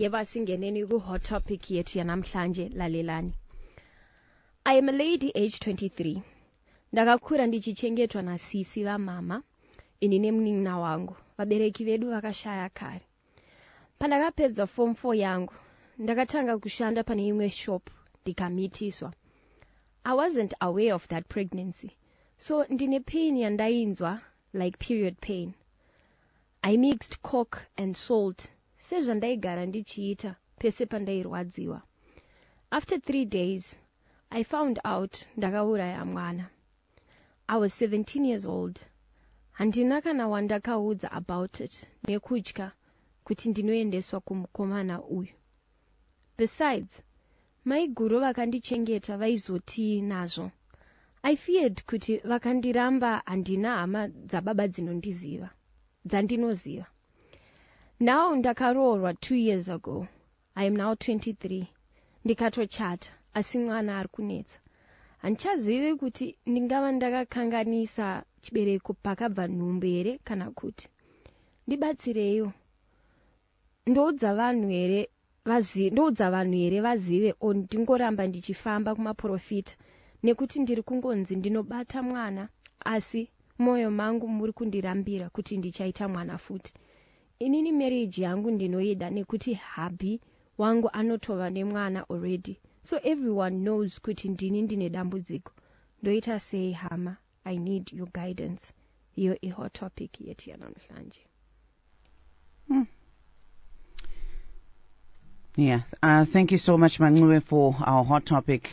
Yebo, asingeneni ku-hot topic yethu yanamhlanje. Lalelani. I am a lady age 23. Ndakakura ndichichengetwa nasisi vamama, ini nemunin'ina wangu. Vabereki vedu vakashaya kare. Pandakapedza form 4 yangu, ndakatanga kushanda pane imwe shop, ndikamitiswa. I wasn't aware of that pregnancy, so ndine pain yandainzwa like period pain. I mixed coke and salt sezvandaigara ndichiita pese pandairwadziwa. After 3 days I found out ndakauraya mwana. I was 17 years old. Handina kana wandakaudza about it nekutya kuti ndinoendeswa kumukomana uyu. Besides, maiguru vakandichengeta vaizotii nazvo? I feared kuti vakandiramba. Handina hama dzababa dzinondiziva, dzandinoziva. Now ndakaroorwa 2 years ago. I am now 23. Ndikatochata, asi mwana ari kunetsa. Handichazivi kuti ndingava ndakakanganisa chibereko pakabva nhumbu here kana kuti. Ndibatsireiwo. Ndoudza vanhu here? Ndoudza vanhu here vazive, or ndingoramba ndichifamba kumaprofita, nekuti ndiri kungonzi ndinobata mwana, asi mwoyo mangu muri kundirambira kuti ndichaita mwana futi? Inini marriage yangu ndinoida nekuti hubby wangu anotova nemwana already, so everyone knows kuti ndini ndine dambudziko. Ndoita sei, hama? I need your guidance. Iyo ihot topic yethu yanamhlanje. Yeah, thank you so much, Mangue, for our hot topic.